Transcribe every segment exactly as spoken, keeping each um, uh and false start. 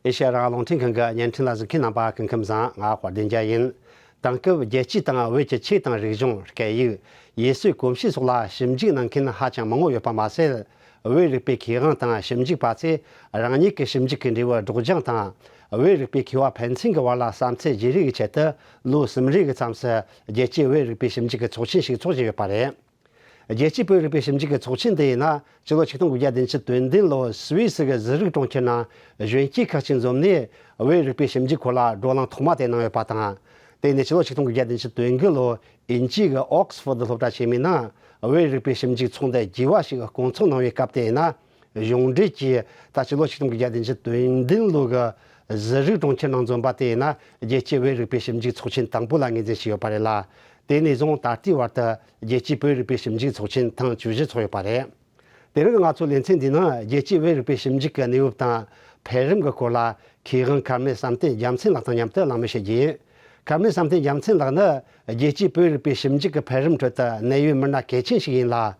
ཨེ་ཤ་ཡ་རང་དབང་རླུང་འཕྲིན་ཁང་གི་བརྙན་འཕྲིན་ལ་གཟིགས་མཁན་རྣམ་པ་སྐུ་ཁམས་བཟང་། ང་དཔལ་ལྡན་རྒྱལ་ཡིན། དེང་སྐབས་རྒྱལ་སྤྱི་དང་བོད་ཀྱི་ཆོས་དང་རིག་གཞུང་། སྐད་ཡིག། ཡུལ་སྲོལ་གོམས་གཤིས་སོགས་ལ་ཞིབ་འཇུག་གནང་མཁན་ཧ་ཅང་མང་བོ་ཡོད་པ་མ་ཟད། བོད་རིག་པའི་མཁས་དབང་དང་ཞིབ་འཇུག་པ་ཚོས་རང་ཉིད་ཀྱི་ཞིབ་འཇུག་གི་འབྲས་བུ་སྒྲོག་སྦྱང་དང་། བོད་རིག་པའི་མཁས་པ་ཕན་ཚུན་གྱི་བར་ལ་བསམ་ཚུལ་བརྗེ་རེས་ཀྱི་ཆེད་དུ། ལོ་གསུམ་རེ་གི་མཚམས་སུ་རྒྱལ་སྤྱིའི་བོད་རིག་པའི་ཞིབ་འཇུག་གི་ཚོགས་ཆེན་ཞིག་འཚོགས་བཞིན་ཡོད་པ་རེད། རྒྱལ་སྤྱིའི་བོད་རིག་པའི་ཞིབ་འཇུག་གི་ཚོགས་ཆེན་དེ་ཡིན་ན། ཕྱི་ལོ་ཆིག་སྟོང་དགུ་བརྒྱ་བདུན་ཅུ་དོན་བདུན་ལོར་སུད་སི་གི་ཟུ་རིག་གྲོང་ཁྱེར་ནང་གཞོན་སྐྱེས་ཁག་ཅིག་འཛོམས་ནས། བོད་རིག་པའི་ཞིབ་འཇུག་སྐོར་ལ་བགྲོ་གླེང་ཐོག་མ་དེ་གནང་ཡོད་པ་དང་། དེ་ནས་ཕྱི་ལོ་ཆིག་སྟོང་དགུ་བརྒྱ་བདུན་ཅུ་དོན་དགུ་ལོར་དབྱིན་ཇི་གི་ཨོག་སི་ཕོར་ཌི་སློབ་གྲྭ་ཆེན་མོའི་ནང་བོད་རིག་པའི་ཞིབ་འཇུག་ཚོགས་འདུ་རྒྱས་པ་ཞིག་བསྐོང་ཚོགས་གནང་བའི་སྐབས་དེ་ཡིན་ན། གཞུང་འབྲེལ་གྱིས་ད་ཕྱི་ལོ་ཆིག་སྟོང་དགུ་བརྒྱ་བདུན་ཅུ་དོན་བདུན་ལོ་གི་ཟུ་རིག་གྲོང་ཁྱེར་ནང་འཛོམས་པ་དེ་ཡིན་ན། རྒྱལ་སྤྱིའི་བོད་རིག་པའི་ཞིབ་འཇུག་ཚོགས་ཆེན་དང་པོ་ལ་ངོས་འཛིན་བྱས་ཡོད་པ་རེད་ལ། དེ་ནས་བཟུང་ད་ལྟའི་བར་དུ་རྒྱལ་སྤྱིའི་བོད་རིག་པའི་ཞིབ་འཇུག་ཚོགས་ཆེན་ཐེངས་བཅུ་བཞི་འཚོགས་ཡོད་པ་རེད། དེ་རིང་གི་ང་ཚོའི་ལེ་ཚན་འདིའི་ནང་རྒྱལ་སྤྱིའི་བོད་རིག་པའི་ཞིབ་འཇུག་གི་གནས་བབ་དང་འཕེལ་རིམ་གྱི་སྐོར་ལ། མཁས་དབང་མཁར་རྨེའུ་བསམ་གཏན་རྒྱལ་མཚན་ལགས་དང་མཉམ་དུ་གླེང་མོལ་བྱེད་རྒྱུ་ཡིན། མཁར་རྨེའུ་བསམ་གཏན་རྒྱལ་མཚན་ལགས་ནི་རྒྱལ་སྤྱིའི་བོད་རིག་པའི་ཞིབ་འཇུག་གི་འཕེལ་རིམ་ཁྲོད་དུ་གནད་ཡོད་མི་སྣ་གལ་ཆེན་ཞིག་ཡིན་ལ།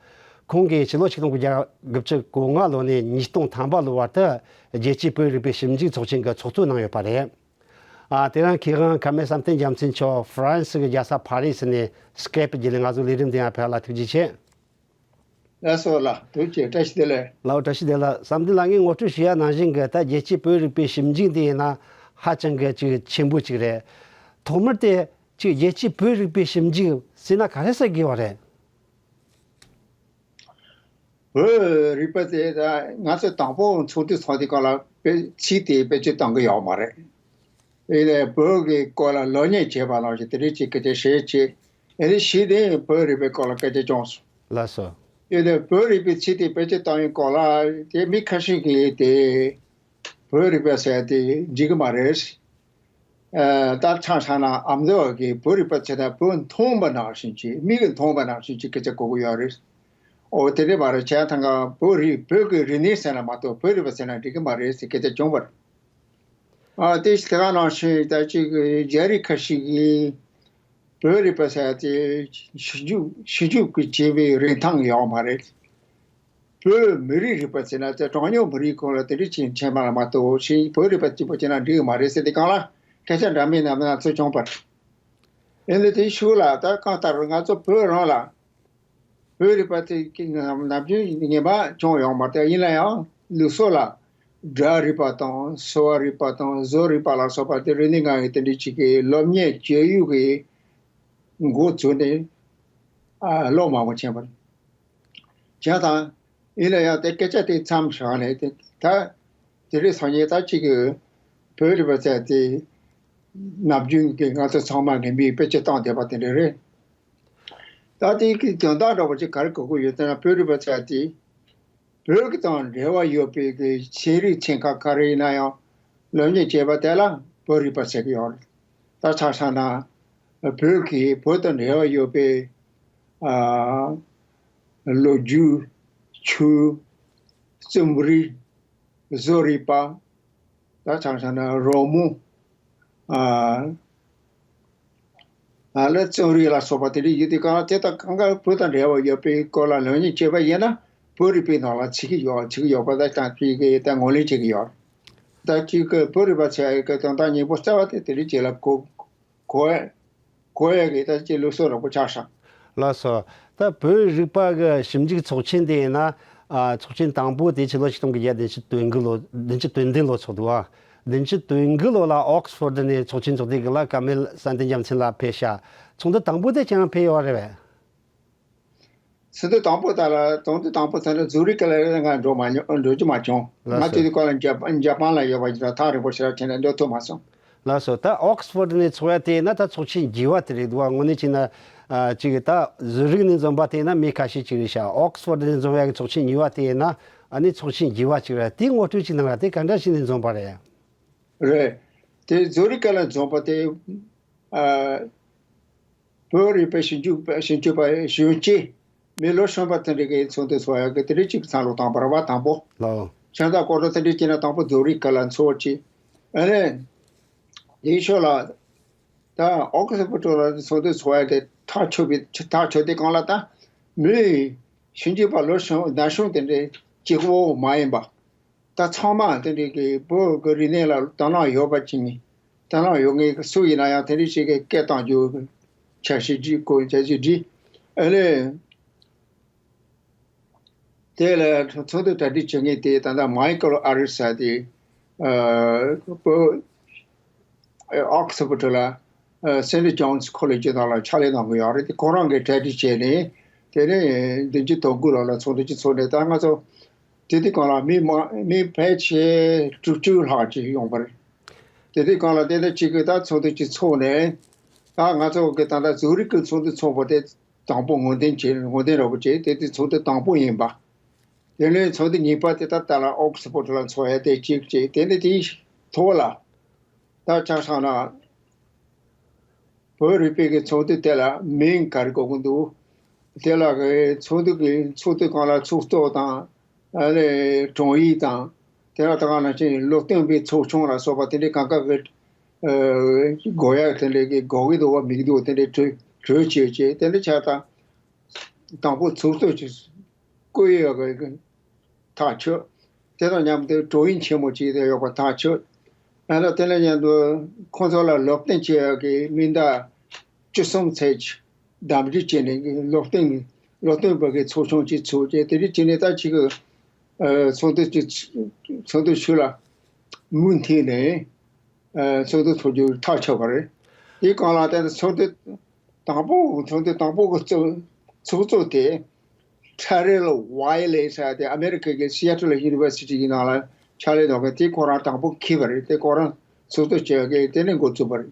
ཁོང་གིས་ཕྱི་ལོ་ཆིག་སྟོང་དགུ་བརྒྱ་དགུ་བཅུ་གོ་ལྔ་ལོ་ནས་ཉིས་སྟོང་ཐམ་པ་ལོ་བར་དུ་རྒྱལ་སྤྱིའི་བོད་རིག་པའི་ཞིབ་འཇུག་ཚོགས་ཆེན་གྱི་ཚོགས་གཙོ་གནང་ཡོད་པ་རེད། ཨ། དེ་རིང་མཁས་དབང་མཁར་རྨེའུ་བསམ་གཏན་རྒྱལ་མཚན་མཆོག་ཧྥ་རན་སི་གི་རྒྱལ་ས་ཕ་རི་སི་ནས་སི་ཀེབ་བརྒྱུད་ལས་ང་ཚོའི་ལས་རིམ་འདི་ཡང་ཕེབས་ལ་ཐུགས་རྗེ་ཆེ། ལགས་སོ་ལགས། ཐུགས་རྗེ་ཆེ། བཀྲ་ཤིས་བདེ་ལེགས། ལགས་སོ། བཀྲ་ཤིས་བདེ་ལེགས། བསམ་གཏན་ལགས། ངས་ངོ་སྤྲོད་ཞུ་ཡ་ནང་བཞིན་གྱི་ད་རྒྱལ་སྤྱིའི་བོད་རིག་པའི་ཞིབ་འཇུག་འདི་ཡིན་ན་ཧ་ཅང་གི་ཅིག་ཆེན་པོ་ཅིག་རེད། ཐོག་མར་དེ་ཅིག་རྒྱལ་སྤྱིའི་བོད་རིག་པའི་ཞིབ་འཇུག་ཟེར་ན་ག་རེ་ཟེར་དགོས་པ་རེད། བོད་རིག་པ་དེ་ད་ང་ཚོས་དང་པོ་ཚོགས་འདུ་ཚོགས་དུས་སྐབས་ལ་དཔེ་ཚིག་དེ་བེད་སྤྱོད་གཏོང་གི་ཡོད་མ་རེད། དེ་ནས་བོད་ཀྱི་སྐོར་ལ་སློབ་གཉེར་བྱས་པ་ནང་བཞིན་དེ་རིགས་ཅིག་སྐད་ཆ་བཤད་བྱས། ཨེ་ནི་གཞི་ནས་བོད་རིག་པའི་སྐོར་ལ་སྐད་ཆ་བྱུང་སོང་། ལགས་སོ། དེ་ནས་བོད་རིག་པའི་ཚིག་དེ་བེད་སྤྱོད་བཏང་བའི་སྐོར་ལ་དེ་མི་ཁ་ཤས་ཀྱིས་དེ་བོད་རིག་པ་ཟེར་དེ་འགྲིག་གི་མ་རེད། ཨ། ད་ཆ་བཞག་ན་ཨ་མདོ་གི་བོད་རིག་པ་ཟེར་ན་བོད་མཐོང་བ་ནང་བཞིན་གྱི་མིག་གིས་མཐོང་བ་ནང་བཞིན་གྱི་སྐད་ཆ་གོ་གི་ཡོད་རེད། ཨོ་དེ་འདྲ་མ་རེད། བྱས་ཙང་ཀ་བོད་རིག་བོད་ཀྱི་རིག་གནས་ཟེར་ན་མ་གཏོགས་བོད་རིག་པ་ཟེར་ན་འགྲིག་གི་མ་རེད་ཟེར་སྐད་ཆ་བྱུང་བ་རེད། ཨ། དེ་དེ་ག་ནང་བཞིན་ད་ཅིག་རྒྱ་རིགས་ཁ་ཤས་ཀྱིས་བོད་རིག་པ་ཟེར་ཡ་དེ་ཞིབ་འཇུག་ཞིབ་འཇུག་གི་བྱེད་པའི་རིན་ཐང་ཡོད་མ་རེད། བོད་མི་རིགས་རིག་པ་ཟེར་ན་དེ་གྲངས་ཉུང་མི་རིགས་ཁོངས་ལ་དེ་འདྲ་ཅིག་མཁྱེན་པ་ལ་མ་གཏོགས་ཕྱིའི་བོད་རིག་པ་གཅིག་པོ་བྱས་ན་འགྲིག་གི་མ་རེད་ཟེར་དེ་སྒང་ལ་སྐད་ཆ་འདྲ་མིན་སྣ་མིན་སྣ་ཚོགས་བྱུང་བ་རེད། ཡིན་ནའི་དེའི་ཤུགས་ལ་ད་གང་ལྟར་ང་ཚོ་བོད་རང་ལ་བོད་རིག་པ་དེ་གི་ནམ་རྒྱུན་ངེས་པ་བྱུང་ཡོད་མ་རེད། ཡིན་ན་ཡང་ལུགས་སྲོལ་ལ་སྒྲ་རིག་པ་དང་གསོ་བ་རིག་པ་དང་བཟོ་རིག་པ་ལ་སོགས་པ་དེ་རིག་གནས་ལྔ་ཡི་དེ་འདྲའི་ཅིག་གི་སློབ་གཉེར་བྱེད་ཡུལ་གྱི་འགོ་བཙུགས་ནས། ཨ། ལོ་མང་པོ་ཕྱིན་པ་རེད། བྱས་ཙང་ཡིན་ན་ཡང་དེ་སྐད་ཆ་དེ་མཚམས་བཞག་ནས་དེ་ད་དེ་རིང་སང་ཉིན་ད་ཅིག་གི་བོད་རིག་པ་ཟེར་དེ་ནམ་རྒྱུན་གྱི་ང་ཚོ་ཚང་མ་ངེས་མེད་དཔེ་ཆ་བཏང་བསྡད་པ་དེ་འདྲ་རེད། ད་དེ་གི་དོན་དག་འདྲ་པོ་ཅིག་ག་རེ་གོ་གི་ཡོད་ཟེར་ན། བོད་རིག་པ་ཟེར་དེ་བོད་ཀྱི་དང་འབྲེལ་བ་ཡོད་པའི་གི་ཚན་རིག་ཚན་ཁག་ག་རེ་ཡིན་ན་ཡང་སློབ་གཉེར་བྱས་པ་དེ་ལ་བོད་རིག་པ་ཟེར་གི་ཡོད་རེད། ད་ཆ་བཞག་ན་བོད་ཀྱི་བོད་དང་འབྲེལ་བ་ཡོད་པའི། ཨ། ལོ་རྒྱུས། ཆོས། རྩོམ་རིག་བཟོ་རིག་པ། ད་ཆ་བཞག་ན་རོལ་མོ། ཨ། ཨ་ལ་རྩོམ་རིག་ལ་སོགས་པ་དེ་འདྲ་ཡོད་དུས་གང་དེ་དང་གང་ག་བོད་དང་འབྲེལ་བ་ཡོད་པའི་སྐོར་ལ་ལམ་རྙེད་བྱས་པ་ཡིན་ན་བོད་རིག་པའི་ནང་ལ་ཚུད་ཀྱི་ཡོད། ཚུད་ཀྱི་ཡོད་པ་ད་ཅང་ཅིག་གིས་ད་ངོས་ལེན་བྱེད་ཀྱི་ཡོད། ད་ཅིག་གི་བོད་རིག་པ་ཟེར་ཡ་གི་དོན་དག་སྙིང་པོ་རྩ་བ་དེ་དེ་འདྲ་ཅིག་ལ་གོ་གོ་ཡ་གོ་ཡ་གི་ད་ཅིག་ལུགས་སྲོལ་རགས་པོ་ཆགས་ཤག་ལགས་སོ། ད་བོད་རིག་པ་གི་ཞིབ་འཇུག་ཚོགས་ཆེན་དེ་ཡིན་ན། ཨ། ཚོགས་ཆེན་དང་པོ་དེ་ཕྱི་ལོ་ཆིག་སྟོང་དགུ་བརྒྱ་བདུན་ཅུ་དོན་དགུ་ལོ། བདུན་ཅུ་དོན་བདུན་ལོ་ཚོགས་འདུག་བ། བདུན་ཅུ་དོན་དགུ་ལོ་ལ་ཨོག་སི་ཕོར་ཌི་ནས་ཚོགས་ཆེན་ཚོགས་དུས་གི་ལ་ཀ་མེལ་བསམ་གཏན་རྒྱལ་མཚན་ལགས་ཕེབས་ཤག་ཚོགས་འདུ་དང་པོ་དེ་ཁྱེད་རང་ཕེབས་ཡོད་རེད་པས། ཚོགས་འདུ་དང་པོ་དེ་ལ། ཚོགས་འདུ་དང་པོ་དེ་ལ་ཛུ་རིག་ལ་ང་འགྲོ་མ་མྱོང་། འགྲོ་རྒྱུ་མ་བྱུང་། ལགས་སོ། ང་དེ་དུས་སྐབས་ལ་འཇར་པན་ལ་ཡོད་པ་ཡིན་ཙང་ཐག་རིང་པོ་ཞེ་དྲག་ཁྱེད་ནས་འགྲོ་ཐུབ་མ་སོང་། ལགས་སོ། ད་ཨོག་སི་ཕོར་ཌི་ནས་ཚོགས་ཡ་དེ་ཡིན་ན་ད་ཚོགས་ཆེན་བཞི་པ་དེ་རེད་འདུག་བ། དངོས་གནས་བྱས་ན། ཨ། ཅིག་ད་ཛུ་རིག་ནས་འཛོམས་པ་དེ་ཡིན་ན་མི་ཁ་ཤས་ཅིག་རེད་ཤག་ཨོག་སི་ཕོར་ཌི་ནས་འཛོམས་ཡ་གི་ཚོགས་ཆེན་གཉིས་པ་དེ་ཡིན་ན་ཨ་ནི་ཚོགས་ཆེན་བཞི་པ་ཅིག་རེད། དེའི་ངོ་སྤྲོད་ཅིག་གནང་ར། དེ་ག་འདྲ་བྱས་ནས་འཛོམས་པ་རེད། རེད། དེ་ཛུ་རིག་ལ་འཛོམས་པ་དེ། ཨ། བོད་རིག་པའི་ཞིབ་འཇུག་པ། ཞིབ་འཇུག་པ་གཞོན་སྐྱེས་མི་ལོ་གཞོན་པ་དེ་འདྲ་གི་ཚོགས་འདུ་ཚོགས་ཡག་གི་དེ་འདྲ་ཅིག་འཚོགས་ལུགས་དང་པོ་རེད་པ། དང་པོ། ལགས། བྱས་ཙང་སྐོར་ཐོག་དེ་འདྲ་བྱས་ན་དང་པོ་ཛུ་རིག་ལ་འཚོགས་ཅིག་ཨ་ནི་དེའི་ཕྱོགས་ལ་ད་ཨོག་སི་ཕོར་ཌི་ལ་ཚོགས་འདུ་ཚོགས་ཡག་དེ་ཐག་ཆོད་པའི། ཐག་ཆོད་དུས་སྒང་ལ་ད་མི་ཞིབ་འཇུག་པ་ལོ་གཞོན་ན་གཞོན་དེ་འདྲ་གཅིག་པོ་མ་ཡིན་པ། ད་ཚང་མ་དེ་འདྲའི་གི་བོད་ཀྱི་རིག་གནས་ལ་དང་བླངས་ཡོད་པ་ཅིག་ནི། དང་བླངས་ཡོད་མཁན་སུ་ཡིན་ན་ཡང་དེ་འདྲའི་ཞིག་གི་སྐད་གཏོང་རྒྱུ་འཆར་གཞི་སྒྲིག་དགོས། འཆར་གཞི་སྒྲིག་ཨ་ནི། དེ་ལ་ཚོགས་འདུ་གྲ་སྒྲིག་བྱེད་མཁན་དེ་ད་ལྟ་མའི་ཀལ་ཨ་རིས་ཟེར་དེ། ཨ་བོད་ཨོག་སི་ཕོར་ཌི་ལ་སེན་ཊི་ཇོན་སི་ཁོ་ལེ་ཇི་ནང་ལ་ཕྱག་ལས་གནང་གི་ཡོད་རེད། དེ་ཁོ་རང་གིས་གྲ་སྒྲིག་བྱས་ནས། དེ་ནས་བདུན་ཅུ་དོན་དགུ་ལོ་ལ་ཚོགས་འདུ་ཅིག་ཚོགས་ནས། ད་ང་ཚོ་དེ་དུས་སྒང་ལ་མི་མང་མི་ཕལ་ཆེར་དྲུག་ཅུ་ལྷག་ཅིག་ཡོང་པ་རེད། དེ་དུས་སྒང་ལ་དེ་འདྲ་ཅིག་གིས་ད་ཚོགས་འདུ་ཅིག་ཚོགས་ནས། ད་ང་ཚོ་གི་ད་ལྟ་ཛུ་རིག་གི་ཚོགས་འདུ་ཚོགས་པ་དེ་དང་པོ་ངོས་འཛིན་བྱས། ངོས་འཛིན་རོགས་པ་བྱས། དེ་དུས་ཚོགས་འདུ་དང་པོ་ཡིན་པ། དེ་ནས་ཚོགས་འདུ་གཉིས་པ་དེ་ད་ལྟ་ལ་ཨོག་སི་ཕོར་ཌི་ལ་ཚོགས་ཡ་དེ་གཅིག་བྱས། དེ་ནས་དེའི་ཐོག་ལ་ད་ཆ་བཞག་ན། བོད་རིག་པའི་གི་ཚོགས་འདུ་དེ་ལ་མིང་ག་རེ་དགོས་ཀྱི་འདུག་དེ་ལ་གི་ཚོགས་འདུ་གི་ཚོགས་འདུ་སྒང་ལ་ཚོགས་གཙོ་དང་། ཨ་ནི་དྲུང་ཡིག་དང་། དེ་ལ་ད་ག་ནང་བཞིན་སློབ་སྟོན་པའི་ཚོགས་ཆུང་ལ་སོགས་པ་དེ་འདྲའི་གང་ག་གི་ཨ་དགོས་ཡག་དེ་འདྲའི་གི་དགོས་ཀྱི་འདུག་བ་མི་འདུག་དེ་འདྲའི་གྲོས་གྲོས་བྱས་བྱས། དེ་འདྲ་ཆགས་ད། དང་པོ་ཚོགས་གཙོ་ཅིག་བསྐོ་ཡག་གི་ཐག་ཆོད། དེ་དང་མཉམ་དུ་དྲུང་ཡིག་ཆེན་མོ་ཅིག་དེ་ཡོད་པ་ཐག་ཆོད། ཡང་ན་དེ་ལ་མཉམ་དུ་ཁོང་ཚོ་ལ་སློབ་སྟོན་བྱེད་ཡག་གི་མི་སྣ་བཅུ་གསུམ་ཚད་ཅིག་གདམ་འཇུག་བྱས་ནས། སློབ་སྟོན་སློབ་སྟོན་པ་གི་ཚོགས་ཆུང་ཅིག་ཚུགས་བྱས། དེ་རིགས་བྱས་ནས་ད་ཅིག་གི་ཚོགས་འདུ་ཅིག་ཚོགས་འདུ་ཚུགས་ལ་མུ་མཐུད་ནས་ཚོགས་འདུ་ཚོགས་རྒྱུ་ཐག་ཆོད་པ་རེད། དེའི་སྒང་ལ་བརྟེན་ནས་ཚོགས་འདུ་དང་པོ་ཚོགས་འདུ་དང་པོ་གི་གཙོ་ཚོགས་གཙོ་དེ་ཁྲ་རེལ་ཝའི་ལེ་ཟེར་དེ་ཨ་མེ་རི་ཁ་གི་སི་ཨེ་ཊལ་ཡུ་ནི་ཝར་སི་ཊི་གི་ནང་ལ་ཕྱག་ལས་གནང་མཁན་དེ་ཁོ་རང་དང་པོ་འཁྱེར་བ་རེད། དེ་ཁོ་རང་ཚོགས་གཙོ་བྱས་ཏེ་དེ་ནས་འགོ་བཙུགས་པ་རེད།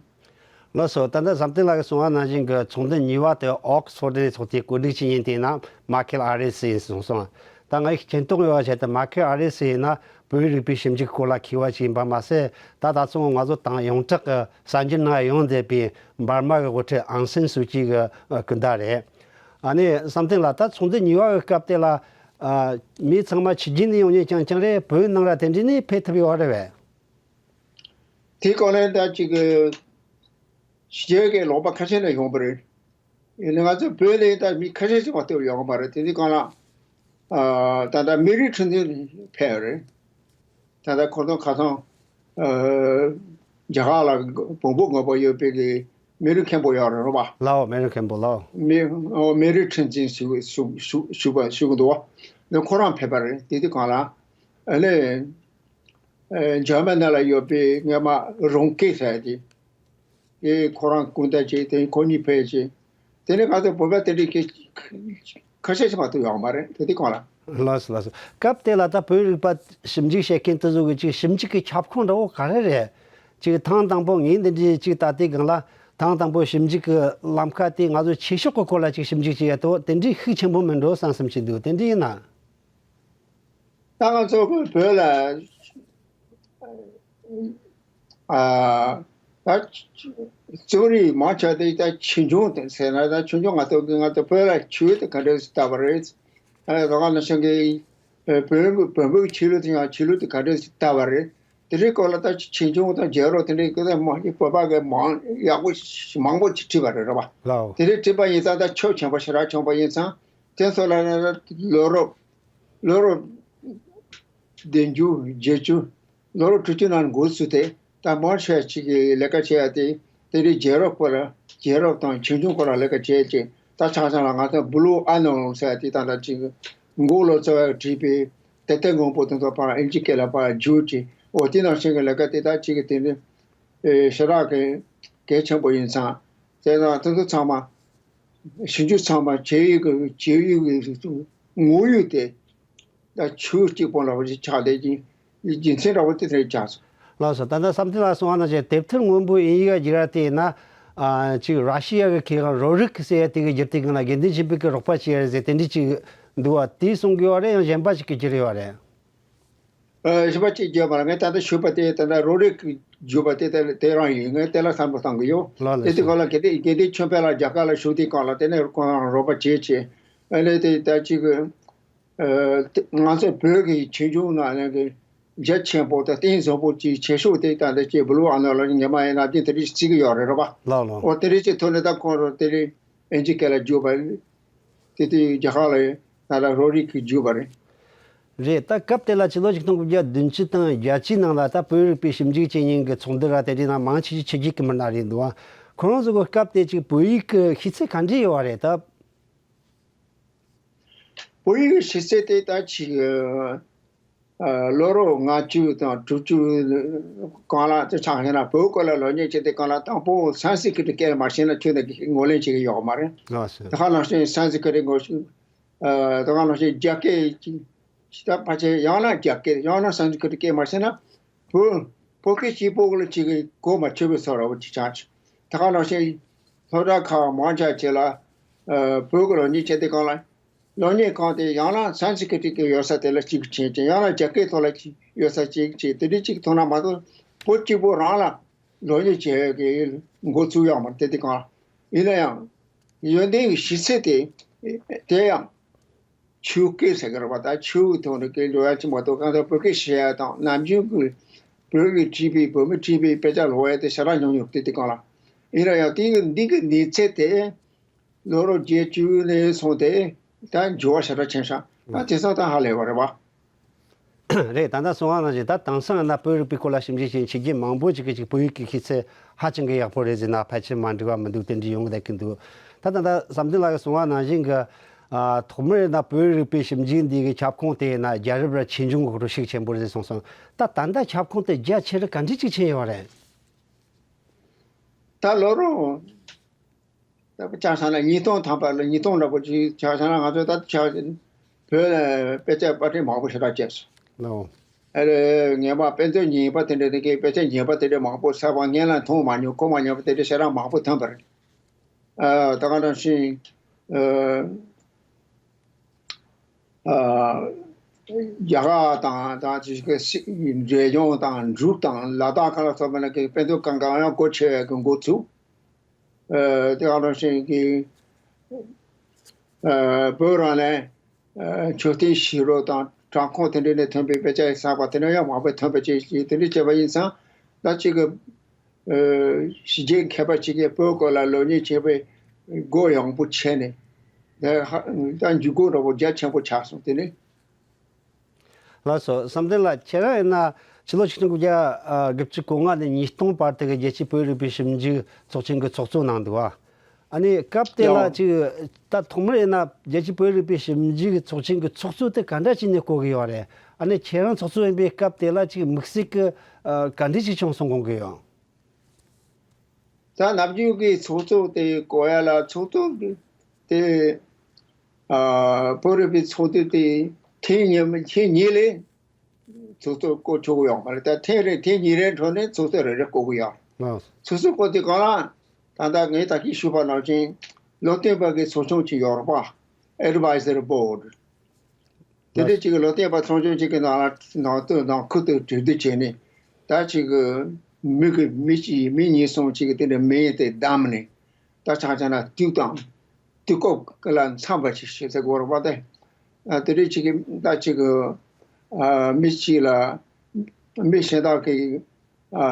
ལགས་སོ། ད་ལྟ་བསམ་གཏན་ལགས་ཀྱིས་གསུངས་པ་ནང་བཞིན་གྱི་ཚོགས་འདུ་གཉིས་པ་དེ་ཨོག་སི་ཕོར་ཌི་ནས་ཚོགས་ཏེ། བཀོད་སྒྲིག་བྱེད་མཁན་དེ་ཡིན་ན་མཱ་ཁེལ་ཨ་རེ་སི་ཡིན་གསུངས་སོང་། ད་ང་ཡིས་མཁྱེན་རྟོགས་ཡོད་པ་བྱས་ཏེ་མཱ་ཁེལ་ཨ་རེ་སི་ཡིན་ན་བོད་རིག་པའི་ཞིབ་འཇུག་སྐོར་ལ་མཁས་པ་ཞིག་ཡིན་པ་མ་ཟད། ད་ད་ཚོ་ང་ཚོ་དང་ཡོངས་གྲགས་ཀྱི་གསར་འགྱུར་ནང་ཡོང་བསྡད་པའི་འབར་མ་གི་དབུ་ཁྲིད་ཨང་སན་སུའུ་ཅི་གི་སྐུ་ཟླ་རེད། ཨ་ནི་བསམ་གཏན་ལགས། ད་ཚོགས་འདུ་གཉིས་པ་གི་སྐབས་དེ་ལ་ཨ་མི་ཚང་མ་ཕྱི་རྒྱལ་ནས་ཡོང་མཁན་རྐྱང་རྐྱང་རེད། བོད་ནང་ལ་དེ་འདྲ་ནས་ཕེབས་ཐུབ་ཡོད་རེད་པས། དེའི་སྐོར་ལ་ད་ཅིག་གི་ཕྱི་རྒྱལ་གྱི་ལུང་པ་ཁ་ཤས་ནས་ཡོང་པ་རེད། ཡིན་ནའི་ང་ཚོ་བོད་ལ་ད་མི་ཁ་ཤས་ཤིག་མ་གཏོགས་ཡོང་གི་མ་རེད། དེ་འདི་སྒང་ལ་ཨ་ད་ལྟ་མི་རིགས་ཁྲིམས་འཛིན་ཕེབས་རེད། ད་ལྟ་ཁོ་ཚོ་ཁ་སང་ཨ་རྒྱ་གར་ལ་བོན་པོ་ངོ་བོ་ཡོད་པའི་གི་མི་རིགས་མཁན་པོ་ཡོད་རེད་པ། ལའོ། མི་རིགས་མཁན་པོ་ལའོ། མི་ཨོ་མི་རིགས་ཁྲིམས་འཛིན་ཞུ་ཞུ་ཞུ་ཞུ་བ་ཞུ་གི་འདུག་བ། ནི་ཁོ་རང་ཕེབས་པ་རེད། དེ་དུས་སྒང་ལ་ཨ་ནི་ཨ་འཇར་མན་ནང་ལ་ཡོད་པའི་སྔོན་མ་རོང་སྐད་ཟེར་དེ། དེ་ཁོ་རང་སྐུ་ཟླ་བྱས། དེ་ཁོ་གཉིས་ཕེབས་བྱས། དེ་ནས་ང་ཚོ་བོད་པ་དེ་འདྲའི་སྐད་ཁ་ཤས་ཤིག་མ་གཏོགས་ཡོད་མ་རེད། དེ་དུས་སྒང་ལ། ལགས་སོ། ལགས་སོ། སྐབས་དེ་ལ་ད་བོད་རིག་པ་ཞིབ་འཇུག་བྱེད་མཁན་དེ་ཚོ་གི་ཅིག་ཞིབ་འཇུག་གི་ཁྱབ་ཁོངས་འདྲ་བོ་ག་རེ་རེད། ཅིག་ཐེངས་དང་པོ་ངས་འདི་འདྲའི་ཅིག་ད་ལྟའི་སྒང་ལ་ཐེངས་དང་པོ་ཞིབ་འཇུག་གི་ལམ་ཁ་དེ་ང་ཚོ་ཆོས་ཕྱོགས་ཀྱི་སྐོར་ལ་ཅིག་ཞིབ་འཇུག་བྱེད་ཡ་དེ་འདྲའི་ཤུགས་ཆེན་པོ་མིན་འགྲོ་བསམ་བསམ་ཞིག་འདུག་དེ་འདྲ་ཡིན་ན། ད་ང་ཚོ་བོད་ལ་ཨ་ད་རྩོམ་རིག་མང་ཆེ་བ་དེ་ད་ཆོས་འབྱུང་དེ་ཟེར་ན། ད་ཆོས་འབྱུང་ང་ཚོ་གི་ང་ཚོ་བོད་ལ་ཆོས་དེ་ག་འདྲ་ཞིག་བཏབ་པ་རེད། ཨ་རོགས་ན་ཤང་གི་བོན་བོན་པོའི་ཆོས་ལུགས་དེ་ཡང་ཆོས་ལུགས་དེ་ག་འདྲ་ཞིག་བཏབ་པ་རེད། དེ་རིང་སྐོར་ལ་ད་ཆོས་འབྱུང་དང་རྒྱལ་རབས་དེ་འདྲའི་སྐད་ཆ་མང་པོ་བོད་པ་གི་མང་ཡག་པོ་མང་པོ་ཅིག་བྲིས་པ་རེད། རེད་པ། ལའོ། དེ་རིང་བྲིས་པ་ཡིན་ཙང་ད་ཆོས་ཆེན་པོ་ཞེ་དྲག་བྱུང་པ་ཡིན་ཙང་། དེ་ཚོ་ལ་ལོ་རབས་ལོ་རབས་བདུན་ཅུ་བརྒྱད་ཅུ་ལོ་རབས་དྲུག་ཅུ་ནང་འགོ་བཙུགས་ཏེ། ད་མང་ཆེ་ཅིག་གིས་ལས་ཀ་བྱེད་ཡ་དེ་དེ་འདྲའི་རྒྱལ་རབས་སྐོར་ལ་རྒྱལ་རབས་དང་ཆོས་འབྱུང་སྐོར་ལ་ལས་ཀ་བྱེད་ཅིག་ད་ཆ་བཞག་ན་ང་ཚོ་བུ་ལུ་ཨ་ནོལ་ཟེར་ཡ་དེ་ད་ལྟ་ཅིག་མགོ་ལོག་རྩ་བའི་བྲིས་པའི་དེབ་ཐེར་སྔོན་པོ་དེ་ཚོ་ཕར་ཨིན་ཇི་སྐད་ལ་ཕར་བསྒྱུར་ཅིག་འོ་དེ་ནང་བཞིན་གྱི་ལས་ཀ་དེ་ད་ཅིག་གི་དེ་འདྲའི་ཞེ་དྲག་གི་གལ་ཆེན་པོ་ཡིན་ཙང་། དེ་དང་དེ་ཚོ་ཚང་མ་ཞིབ་འཇུག་ཚང་མ་བྱེད་ཡུལ་གྱི་བྱེད་ཡུལ་གྱི་ངོ་བོ་དེ་ད་ཆོས་གཅིག་པོ་འདྲ་བོ་ཞིག་ཆགས་བསྡད་ཀྱི་རྒྱུ་མཚན་འདྲ་བོ་དེ་འདྲ་ཆགས་སོང་། ལགས་སོ། ད་ལྟ་བསམ་གཏན་ལགས་གསུངས་པ་ནང་བཞིན་དེབ་ཐེར་སྔོན་པོ་དབྱིན་ཡིག་བསྒྱུར་བ་དེ་ཡིན་ན། ཨ་ཅིག་ར་ཤི་ཡ་གི་མཁས་དབང་རོ་རིག་ཟེར་ཡ་དེ་གིས་བསྒྱུར་དུས་སྒང་ལ་དགེ་འདུན་ཆོས་འཕེལ་གྱིས་རོགས་པ་བྱས་ཡ་རེད་ཟེར་དེ་འདྲ་ཅིག་འདུག་བ། དེ་གསུང་གི་ཡོད་རེད། ཡང་གཞན་པ་ཞིག་གིས་བསྒྱུར་ཡོད་རེད། ཨ་གཞན་པ་ཅིག་བརྗོད་པ་ལ། ངས་ད་ལྟ་ཞུས་པ་དེ་ད་ལྟ་རོ་རིག་གིས་བསྒྱུར་བ་དེ་དེ་དེ་རང་ཡིན། ངས་དེ་ལ་བསམ་བློ་གཏང་གི་ཡོད། ལགས་ལགས་དེ་དུས་སོ། སྒང་ལ་དགེ་འདུན་དགེ་འདུན་ཆོས་འཕེལ་ལགས་རྒྱ་གར་ལ་བཞུགས་དུས་སྒང་ལ་དེ་ནས་ཁོང་རང་རོགས་པ་བྱས་བྱས། ཨ་ནི་དེ་ད་ཅིག་ཨ་དེ་ང་ཚོ་བོད་ཀྱི་ཆོས་འབྱུང་ནང་ནས་ཀྱི་རྒྱ་ཆེན་པོ་དང་རྟེན་བཟང་པོ་ཅིག་བྱེད་ཕྱོགས་དེ་ད་ལྟ་ཅིག་བུ་ལུ་ཨ་ནོ་ལ་ཉི་མ་ཡིན་ན་དེ་དེ་རིགས་བརྩི་གི་ཡོད་རེད། རེད་པ། ལགས་ལགས། འོ་དེ་རིགས་ཀྱི་ཐོག་ནས་ད་ཁོང་རང་དེ་རིང་ཨིན་ཇི་སྐད་ལ་བསྒྱུར་བ་རེད། དེ་དུས་རྒྱ་གར་ལ་ད་ལྟ་རོ་རིག་གིས་བསྒྱུར་བ་རེད། རེད། ད་སྐབས་དེ་ལ་ཕྱི་ལོ་ཆིག་སྟོང་དགུ་བརྒྱ་བདུན་ཅུ་དང་བརྒྱད་ཅུའི་ནང་ལ་ད་བོད་རིག་པའི་ཞིབ་འཇུག་བྱེད་མཁན་གྱི་ཚོགས་འདུ་ར་དེ་འདྲའི་ནང་མང་ཆེ་ཤོས་ཕྱི་རྒྱལ་གྱི་མི་སྣ་རེད་འདུག་ཨ། ཁོ་རང་ཚོ་གི་སྐབས་དེ་ཅིག་བོད་ཡིག་གི་ཤེས་ཚད་ག་འདྲ་ཡོད་རེད་ད། བོད་ཡིག་གི་ཤེས་ཚད་དེ་ད་ཅིག་ཨ་ལོ་རབས་ལྔ་བཅུ་དང་དྲུག་ཅུ་སྒང་ལ་དེ་ཆགས་ཡོད་ན། བོད་སྐོར་ལ་སློབ་གཉེར་བྱེད་དུས་སྒང་ལ་དང་པོ་སན་སི་ཀྲིད་སྐད་མ་ཤེས་ན་ཁྱོད་ད་གི་ངོས་ལེན་བྱེད་ཀྱི་ཡོད་མ་རེད། ལགས་སོ། ད་ག་ནང་བཞིན་སན་སི་ཀྲིད་ངོ་ཤེས། ཨ་ད་ག་ནང་བཞིན་རྒྱ་སྐད་ཅིག་ད་ཕལ་ཆེར་ཡང་ན་རྒྱ་སྐད་ཡང་ན་སན་སི་ཀྲིད་སྐད་མ་ཤེས་ན། བོད་བོད་སྐད་གཅིག་པོ་ལ་ཅིག་གོ་མ་ཆོད་པའི་བཟོ་འདྲ་བོ་ཅིག་ཆགས་བྱུང་། ད་ག་ནང་བཞིན་སློབ་གྲྭ་ཁག་མང་ཆེ་ཅིག་ལ་ཨ་བོད་ཀྱི་སློབ་གཉེར་བྱེད་དུས་སྒང་ལ། སློབ་གཉེར་ཁང་དེ་ཡང་ན་སན་སི་ཀྲིད་ཀྱི་ཡོད་ས་དེ་ལ་གཅིག་ཕྱིན་ཅིང་། ཡང་ན་རྒྱ་སྐད་ཐོག་ལ་གཅིག་ཡོད་ས་གཅིག་བྱས། དེ་འདྲའི་གཅིག་ཐོན་ན་མ་གཏོགས་བོད་གཅིག་པོ་རང་ལ་སློབ་གཉེར་བྱེད་ཀྱི་འགོ་ཚུགས་ཡོད་མ་རེད། དེ་དུས་སྒང་ལ། ཡིན་ན་ཡང་ཡོན་ཏན་གྱི་ཤེས་ཚད་དེ་དེ་ཡང་ཆོས་སྐད་ཟེར་གྱི་རེད་པ། ད་ཆོས་ཀྱི་ཐོག་ནས་སྐད་སློབ་ཡ་ཅིག་མ་གཏོགས། གང་ལྟར་བོད་སྐད་བཤད་ཡ་དང་ནམ་རྒྱུན་གྱི་བོད་ཀྱི་བྲིས་པའི་བོད་མི་བྲིས་པའི་དཔེ་ཆ་ཀློག་ཡ་དེ་ཞེ་དྲག་ཉུང་ཉུང་རེད། དེ་དུས་སྒང་ལ། ཡིན་ན་ཡང་དེ་གི་འདི་གི་གནས་ཚད་དེ་ལོ་རབས་བརྒྱད་ཅུ་ནས་བཟུང་སྟེ་ད་འགྱུར་བ་ཞེ་དྲག་ཕྱིན་ཤག་ད་དེང་སང་ད་ཧ་ལས་པ་རེད་པ། རེད། ད་ལྟ་གསུངས་པ་ནང་བཞིན་ད་དེང་སང་ན་བོད་རིག་པའི་སྐོར་ལ་ཞིབ་འཇུག་བྱེད་མཁན་ཕྱི་རྒྱལ་མང་པོ་ཅིག་གིས་ཅིག་བོད་ཡིག་གི་ཤེས་ཚད་ཧ་ཅང་གི་ཡག་པོ་རེད་ཟེར་ན་ཕལ་ཆེར་མ་འགྲིག་པ་མི་འདུག་དེ་འདྲ་ཡོང་བསྡད་ཀྱི་འདུག་ད་ད་ལྟ་བསམ་གཏན་ལགས་ཀྱིས་གསུངས་པ་ནང་བཞིན་གྱི་ཨ་ཐོག་མར་ན་བོད་རིག་པའི་ཞིབ་འཇུག་འདི་གི་ཁྱབ་ཁོངས་དེ་ན་རྒྱལ་རབས་ར་ཆོས་འབྱུང་གི་འགྲོ་ཤུགས་ཆེན་པོ་རེད་ཟེར་གསུངས་སོང་། ད་ད་ལྟ་ཁྱབ་ཁོངས་དེ་རྒྱ་ཆེ་རུ་ག་འདྲ་ཅིག་ཕྱིན་ཡོད་རེད། ད་ལོ་རུ། ད་ཆ་བཞག་ན་ཉིས་སྟོང་ཐམ་པ་ལ་ཉིས་སྟོང་འདྲ་པོ་ཅིག་ཆ་བཞག་ན། ང་ཚོ་ད་ཆ་བཞག་བོད་ལ་དཔེ་ཆ་པར་སྐྲུན་མང་པོ་ཞེ་དྲག་བྱས་སོང་། ལོ། ཨ་རེ་ངན་པ་དཔེ་མཛོད་ཉེས་པ་དེ་འདྲ་དེ་གའི་དཔེ་ཆ་ཉེས་པ་དེ་འདྲ་མང་པོ་གསར་པ་སྔོན་ལ་མཐོང་མ་མྱོང་གོ་མ་མྱོང་པ་དེ་འདྲ་ཞེ་དྲག་མང་པོ་ཐོན་པ་རེད། ཨ་ད་ག་ནང་བཞིན་ཨ་ཨ་རྒྱ་གར་དང་དང་ཅིག་གི་སི་འབྲས་ལྗོངས་དང་འབྲུག་དང་ལ་དྭགས་ཁ་ལ་སོགས་པ་ན་གི་དཔེ་མཛོད་གང་གང་ཡང་སྒོ་ཕྱེ་བའི་གི་འགོ་ཚུགས། ཨ་དེ་ག་ནང་བཞིན་གྱི་ཨ་བོད་རང་ནས་ཨ་མཆོད་རྟེན་ཞིག་རོགས་དང་བྲག་ཁུང་དེ་འདྲ་ནས་ཐོན་པའི་དཔེ་ཆ་ཡི་གསར་པ་དེ་འདྲ་ཡང་མང་པོ་ཐོན་པ་བཅས་ཀྱིས། དེ་འདྲ་བྱས་པ་ཡིན་ཙང་ད་ཅིག་གི་ཨ་ཕྱི་རྒྱལ་མཁས་པ་ཅིག་གིས་བོད་སྐོར་ལ་སློབ་གཉེར་བྱེད་པའི་སྒོ་ཡངས་པོ་ཕྱེ་ནས། ད་ཧ་ད་འཇུག་སྒོ་འདྲ་པོ་རྒྱ་ཆེན་པོ་ཆགས་སོང་། དེ་ནས། ལགས་སོ། བསམ་གཏན་ལགས། ཁྱེད་རང་ཡིན་ན་ཕྱི་ལོ་ཆིག་སྟོང་དགུ་བརྒྱ་དགུ་བཅུ་གོ་ལྔ་ནས་ཉིས་སྟོང་བར་དུ་གི་རྒྱལ་སྤྱིའི་བོད་རིག་པའི་ཞིབ་འཇུག་ཚོགས་ཆེན་གྱི་ཚོགས་གཙོ་གནང་འདུག་བ། ཨ་ནི་སྐབས་དེ་ལ་ཡོ། ཅིག་ད་ཐོག་མར་ཡིན་ན་རྒྱལ་སྤྱིའི་བོད་རིག་པའི་ཞིབ་འཇུག་ཚོགས་ཆེན་གྱི་ཚོགས་གཙོ་དེ་ག་འདྲ་བྱས་ནས་བསྐོ་གི་ཡོད་རེད། ཨ་ནི་ཁྱེད་རང་ཚོགས་གཙོ་ཡིན་པའི་སྐབས་དེ་ལ་ཅིག་དམིགས་བསལ་གྱི་ཨ་ག་འདྲ་ཅིག་བྱུང་སོང་དགོངས་ཀྱི་ཡོད། ད་ནམ་རྒྱུན་གྱི་ཚོགས་གཙོ་དེ་བསྐོ་ཡ་ལ་ཚོགས་གཙོ་དེ་ཨ་བོད་རིག་པའི་ཚོགས་འདུ་དེ་ཐེངས་གཉིས་ཐེངས་གཉིས་ལས་ཚོགས་གཙོ་བསྐོ་ཆོག་གི་ཡོད་མ་རེད། ད་ཐེངས་རེ་ཐེངས་གཉིས་རེའི་འཕྲོ་ནས་ཚོགས་གཙོ་རེ་རེ་བསྐོ་གི་ཡོད། ཨ། ཚོགས་གཙོ་བསྐོ་དུས་སྒང་ལ་ད་ལྟ་ངས་ད་གིན་ཞུས་པ་ནང་བཞིན་བློ་བརྟན་པ་གི་ཚོགས་ཆུང་ཅིག་ཡོད་རེད་པ། Advisory Board། དེ་འདྲའི་ཅིག་གི་བློ་བརྟན་པ་ཚོགས་ཆུང་ཅིག་གི་ནང་ལ་ནང་དོན་ནང་ཁུལ་དུ་གྲོས་བསྡུར་བྱས་ནས། ད་ཅིག་གི་མི་གི་མི་གཅིག་མི་གཉིས་གསུམ་ཅིག་གི་དེ་འདྲའི་མིང་དེ་བདམས་ནས། ད་ཆ་བཞག་ན་དུས་དང་དུས་སྐབས་ལ་འཚམ་པ་ཞིག་བྱེད་ཟེར་དགོས་རེད་པ། དེ་ཨ་དེ་འདྲའི་ཅིག་གི་ད་ཅིག་གི་ཨ་མི་གཅིག་ལ་མི་གཞན་དག་གི་ཨ་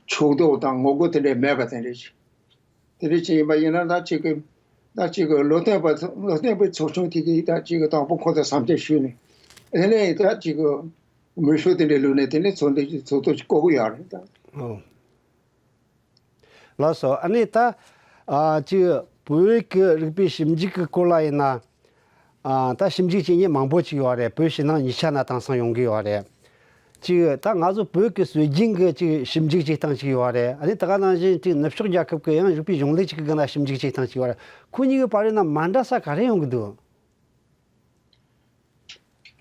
ཕྱོགས་གཏོགས་དང་ངོ་རྒོལ་དེ་འདྲའི་མེད་པ་དེ་འདྲའི་ཅིག་དེ་འདྲ་ཅིག་ཡིན་པ་ཡིན་ན། ད་ཅིག་གི་ད་ཅིག་གི་བློ་བརྟན་པ་ཚོ་བློ་བརྟན་པའི་ཚོགས་ཆུང་དེ་གིས་ད་ཅིག་གི་དང་པོ་ཁོ་ཚོ་བསམ་འཆར་ཞུས་ནས། དེ་ནས་ད་ཅིག་གི་མི་ཤོག་དེ་འདྲ་བླུགས་ནས། དེ་ནས་ཚོགས་འདུ་ཚོགས་གཙོ་ཞིག་བསྐོ་གི་ཡོད་རེད་ད། ཨོ། ལགས་སོ། ཨ་ནི་ད་ཨ་ཅིག་བོད་ཀྱི་རིག་པའི་ཞིབ་འཇུག་གི་སྐོར་ལ་ཡིན་ན། ཨ་ད་ཞིབ་འཇུག་བྱེད་མཁན་མང་པོ་ཅིག་ཡོད་རེད། བོད་ཕྱི་ནང་གཉིས་ཆ་ན་དེང་སང་ཡོང་གི་ཡོད་རེད། ཅིག་ད་ང་ཚོ་བོད་ཀྱི་སྲོལ་རྒྱུན་གྱི་ཅིག་ཞིབ་འཇུག་བྱེད་སྟངས་ཅིག་ཡོད་རེད། ཨ་ནི་ད་ག་ནང་བཞིན་ཅིག་ནུབ་ཕྱོགས་རྒྱལ་ཁབ་ཀྱི་ཡང་རིག་པའི་གཞུང་ལུགས་ཅིག་གི་སྒང་ལ་ཞིབ་འཇུག་བྱེད་སྟངས་ཅིག་ཡོད་རེད། ཁོ་གཉིས་ཀྱི་བར་ན་མ་འདྲ་ས་ག་རེ་ཡོང་གི་འདུག་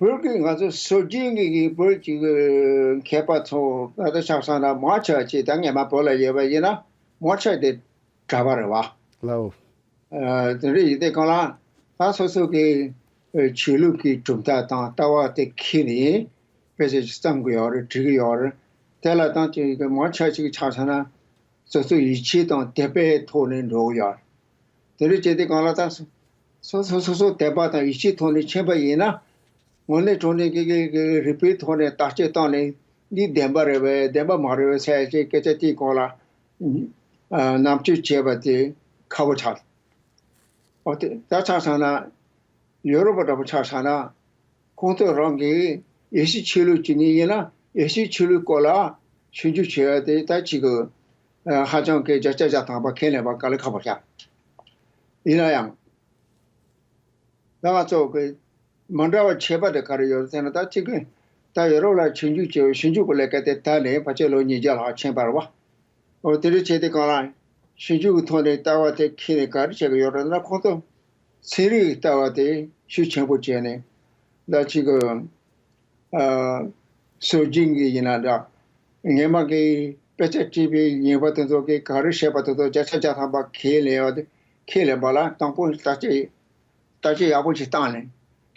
བོད་ཀྱི་ང་ཚོ་སྲོལ་རྒྱུན་གྱི་གི་བོད་ཀྱི་མཁས་པ་ཚོ་ད་ལྟ་ཆ་བཞག་ན་མང་ཆེ་བ་ཅིག་ད་སྔས་མ་བོད་ལ་ཡོད་པ་ཡིན་ན་མང་ཆེ་བ་དེ་གྲྭ་པ་རེད་བ། ལའོ། ཨ་དེ་འདྲ་ཡིན་དུས་སྒང་ལ་ད་སོ་སོ་གི་ཨ་ཆོས་ལུགས་ཀྱི་གྲུབ་མཐའ་དང་ལྟ་བ་དེ་འཁྱེར་ནས་དཔེ་ཆ་ཅིག་བརྩམ་གི་ཡོད་རེད། འབྲི་གི་ཡོད་རེད། དེ་ལ་ད་ཅིག་གི་མང་ཆེ་ཅིག་ཆ་བཞག་ན་སོ་སོའི་ཡིད་ཆེས་དང་དད་པའི་ཐོག་ནས་འགྲོ་གི་ཡོད་རེད། དེ་འདྲ་བྱས་དུས་སྒང་ལ་ད་སོ་སོ་སོ་སོ་དད་པ་དང་ཡིད་ཆེས་ཐོག་ནས་ཕྱིན་པ་ཡིན་ན། དངོས་གནས་དྲང་གནས་ཀྱི་ཀྱི་ཀྱི་རིག་པའི་ཐོག་ནས་བརྟག་དཔྱད་བཏང་ནས་འདི་བདེན་པ་རེད་པས་བདེན་པ་མ་རེད་པས་ཟེར་ཡ་ཅིག་སྐད་ཆ་དེའི་སྐོར་ལ་ཨ་རྣམ་དཔྱོད་བྱས་པ་དེ་ཁག་པོ་ཆགས། འོ་དེ་ད་ཆ་བཞག་ན་ཡོ་རོབ་པ་འདྲ་པོ་ཆ་བཞག་ན་ ཁོང་ཚོ་རང་གི་ཡེ་ཤུ་ཆོས་ལུགས་ཀྱི་ནི་ཡིན་ན་ཡེ་ཤུ་ཆོས་ལུགས་སྐོར་ལ་ཞིབ་འཇུག་བྱེད་ཡ་དེ་ད་ཅིག་གི་ཧ་ཅང་གི་བརྒྱ་ཆ་བརྒྱ་ཐམ་པ་ཁས་ལེན་པ་དཀའ་ལས་ཁག་པོ་ཤར། ཡིན་ན་ཡང་། ད་ང་ཚོ་གི་མ་འདྲ་བ་ཁྱད་པར་དེ་ག་རེ་ཡོད་ཟེར་ན། ད་གཅིག་གི་ད་ཡོ་རོབ་ལ་ཞིབ་འཇུག་བྱས་ཞིབ་འཇུག་གི་ལས་ཀ་དེ་ད་ནས་ཕལ་ཆེར་ལོ་ཉིས་བརྒྱ་ལྷག་ཕྱིན་པ་རེད་བ། འོ་དེ་འདྲ་བྱས་ཏེ་གང་ལ་ཞིབ་འཇུག་གི་ཐོག་ནས་ལྟ་བ་དེ་ཁྱེར་ནས་ག་རེ་བྱེད་ཀྱི་ཡོད་རེད་ན། ཁོང་ཚོ་ཚན་རིག་ལྟ་བ་དེ་ཤུགས་ཆེན་པོ་བྱས་ནས་ད་གཅིག་གི་ཨ། སྲོལ་རྒྱུན་གྱི་ཡིན་ན་འདྲ། སྔོན་མ་གི་དཔེ་ཆ་བྲིས་པའི་ཉན་པ་དེ་ཚོ་གིས་ག་རེ་བཤད་པ་དེ་ཚོ་བརྒྱ་ཆ་བརྒྱ་ཐམ་པ་ཁས་ལེན་ཡོད་དེ། ཁས་ལེན་པ་ལ་དང་པོ་བརྟག་དཔྱད་བརྟག་དཔྱད་ཡག་པོ་ཞིག་བཏང་ནས་